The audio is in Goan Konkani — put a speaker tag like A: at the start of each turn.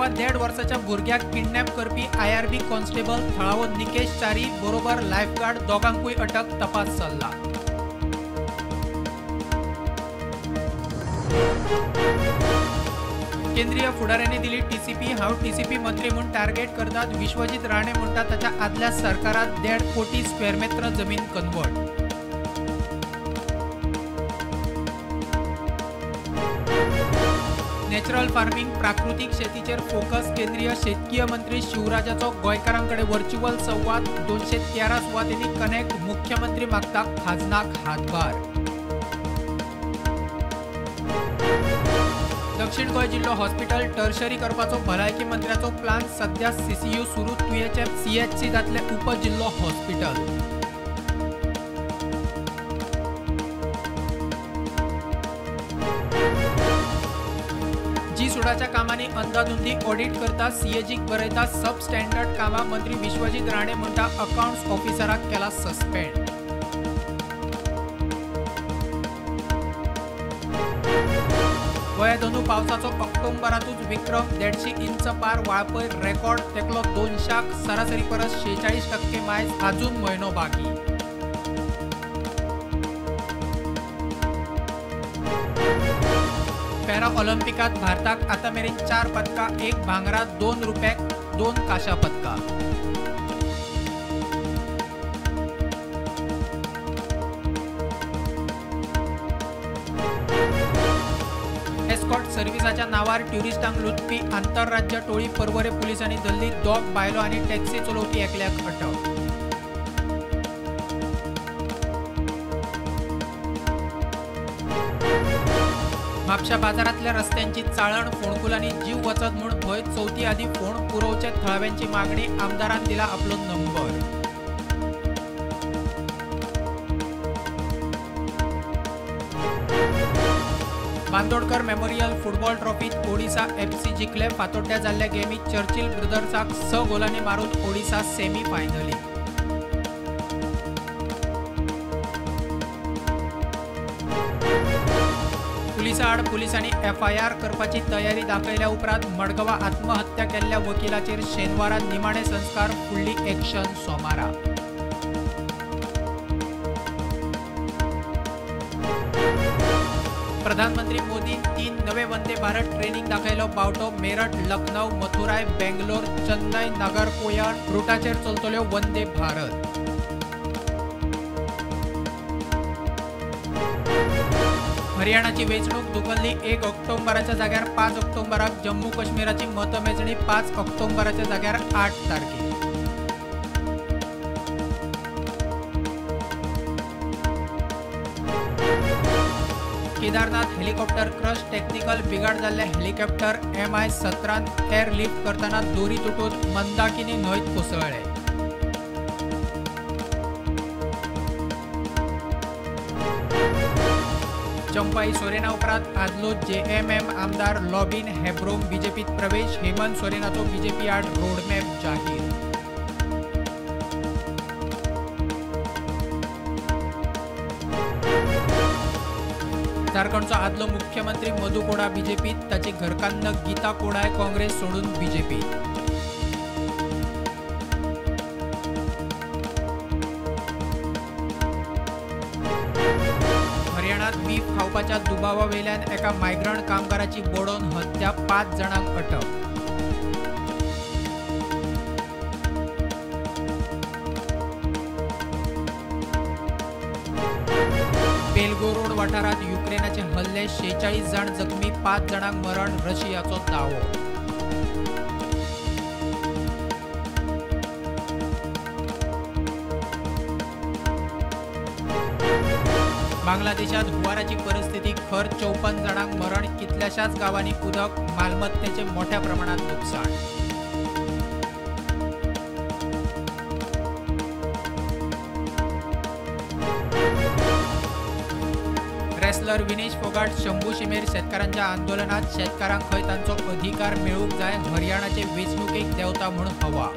A: मडगांवां 1.5 वर्साच्या भुरग्याक किडनॅप करपी आयआरबी कॉन्स्टेबल थळावो निकेश च्यारी बरोबर लायफगार्ड दोगांकूय अटक, तपास चल्ला। केंद्रीय फुडाऱ्यांनी दिली टीसीपी, हांव टीसीपी मंत्री म्हूण टार्गेट करतात विश्वजीत राणे म्हणटा ताच्या आदल्या सरकारात 1.5 कोटी स्क्वेअर मेत्र जमीन कन्वर्ट। नॅचरल फार्मिंग प्राकृतिक शेतीचेर फोकस, केंद्रीय शेतकीय मंत्री शिवराजाचो गोंयकारांकडे व्हर्च्युअल संवाद, 213 सुवातींनी कनेक्ट, मुख्यमंत्री मागता खाजनाक हातभार। दक्षिण गोंय जिल्लो हॉस्पिटल टर्शरी करपाचो भलायकी मंत्र्याचो प्लान, सध्या सीसीयू सुरू, तुयेचे सीएचसी जातले उपजिल्लो हॉस्पिटल। जी सुडाच्या कामांनी अंदाधुंदी ऑडिट करता, सीएजीक बरयता सब स्टँडर्ड कामां, मंत्री विश्वजीत राणे म्हणटा अकाउंट्स ऑफिसराक केला सस्पेंड। गोंयांत अंदू पावसाचो ऑक्टोबरांतूच विक्रम, 150 इंच पार, वाळपय रेकॉर्ड तेकलो 200 सरासरी परस 46% मायज, अजून म्हयनो बाकी। पॅरा ऑलिम्पिकात भारताक आतां मेरेन 4 पदकां, 1 भांगरा, 2 रुप्याक, 2 कांश्या पदकां। एस्कॉर्ट सर्व्हिसाच्या नावार ट्युरिस्टांक लुटपी आंतरराज्य टोळी पर्वरे पुलिसांनी धरली, 2 बायलो आनी टॅक्सी चलोवपी एकल्याक अटक। म्हापशा बाजारांतल्या रस्त्यांची चाळण, फोंडकुलांनी जीव वचत म्हूण भंय, चवथी आदी फोंड पुरोवचे थळाव्यांची मागणी, आमदारान दिला आपलो नंबर। बांदोडकर मेमोरियल फुटबॉल ट्रॉफीत ओडिसा एफसी जिखले, फातोड्ड्या जाल्ल्या गेमीत चर्चिल ब्रदर्साक 6 गोलांनी मारून ओडिसा सेमी फायनली। पुलिसां आड पुलिसांनी एफआयआर करपाची तयारी दाखयल्या उपरांत मडगांवां आत्महत्या केल्ल्या वकिलाचेर शेनवारा निमाणे संस्कार, फुडली एक्शन सोमारा। प्रधानमंत्री मोदी 3 नवे वंदे भारत ट्रेनिंग दाखयलो बावटो, मेरठ, लखनौ, मथुराय, बेंगलोर, चेन्नई, नागरकोयल रुटाचेर चलतल्यो वंदे भारत। हरियाणाची वेंचणूक धुकल्ली, 1 ऑक्टोबराच्या जाग्यार 5 ऑक्टोबराक, जम्मू काश्मीराची मतमेजणी 5 ऑक्टोबराच्या जाग्यार 8 तारखेक। केदारनाथ हेलिकॉप्टर क्रश, टेक्निकल बिघाड जाल्ले हेलिकॉप्टर MI-17 airlift करतना दोरी तुटून मंदाकिनी न्हंयत कोसळ्ळे। चंपाई सोरेना उपरांत आदलो जेएमएम आमदार लॉबिन हेब्रोम बीजेपीत प्रवेश, हेमंत सोरेनाचो बीजेपी आड रोडमॅप जाहीर। झारखंडचो आदलो मुख्यमंत्री मधु कोडा बीजेपीत, ताची घरकान्न गीता कोडाय काँग्रेस सोडून बीजेपी। हरियाणात बीफ खावपाच्या दुबावावेल्यान एका मायग्रंट कामगाराची बडोवन हत्या, 5 जाणांक अटक। बेलगोरोड वाठारात युक्रेनाचे हल्ले, 46 जाण जखमी, 5 जाणांक मरण, रशियाचो दावो। बांगलादेशात हुंवाराची परिस्थिती खर, 54 जाणांक मरण, कितल्याशाच गांवांनी उदक, मालमत्तेचे मोठ्या प्रमाणात नुकसान। रेसलर विनेश फोगाट शंभू शिमेर शेतकारांच्या आंदोलनात, शेतकारांक खंय तांचो अधिकार मेळूंक जाय, हरियाणाचे वेंचणुकेक देंवता म्हूण हवा।